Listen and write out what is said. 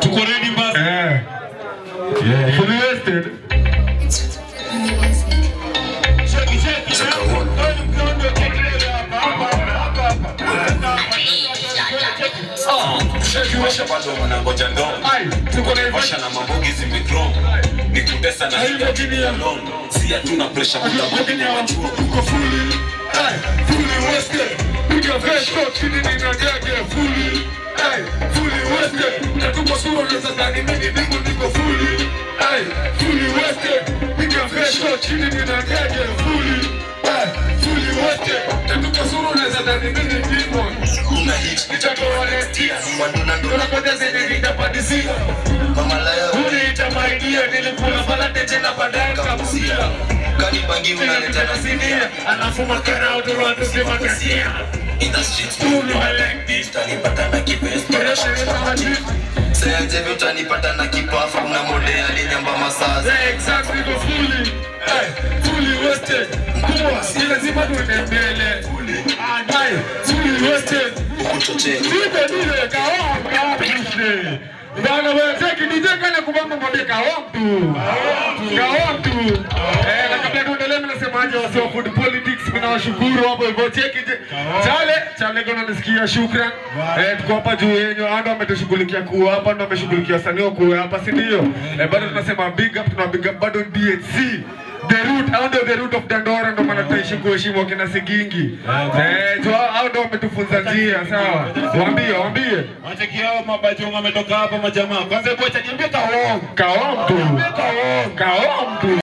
Tuko ready basi. Yeah, fully wasted. Cheki cheki. Washa bado wanangoja ndomo. Washa na mambogi zimegrom. Nikutesa na hii chini ya long. Si hatuna pressure kuta ni wachuo. Tuko fully, fully wasted. Piga fresh coat chini nina jage fully. Fully wasted. Natupa sura unaweza dhani mimi niko fully. Fully wasted. Piga fresh coat chini nina jage fully. Fully wasted. Natupa sura unaweza dhani mimi niko. Kuna hit nitatoa next year. Ndona kwa zenye nitapadisia. Mama leo uniita my dear, nilikula balade tena baadaye nikabusia. Kanibangi unaleta na sinia, alafu makara utoro tusema kasia. In the streets you know I like this. Utanipata na kibest. Sasa utanipata na kipafu na mode alinyamba masaza. Exactly, go fully. Fully wasted. Mkubwa, si lazima tuende mbele. Fully wasted. Ukuchochea. Nipe nipe kawa kawa. Bana wewe cheki DJ kana kubamba mwambie kawa mtu. Kawa mtu. Na kabla tuendelee mimi nasemaje wasio food politics mimi nawashukuru hapo hivyo cheki. Chale chale kuna nisikia shukran. Tuko hapa juu yenu ando ametushughulikia kuwa hapa ndo ameshughulikia wasanii kuwa hapa si ndio? Bado tunasema big up, tuna big up bado DHC. The root, out of the root of Dandora ndo maana tutaishi kuheshimu kina Sigingi. Hao ndo wametufunza njia, sawa? Waambie, waambie. Wacha kiao mabajonga ametoka hapa majamaa. Kwanza hebu acha niambie kaongo. Kaongo. Kaongo. Kaongo.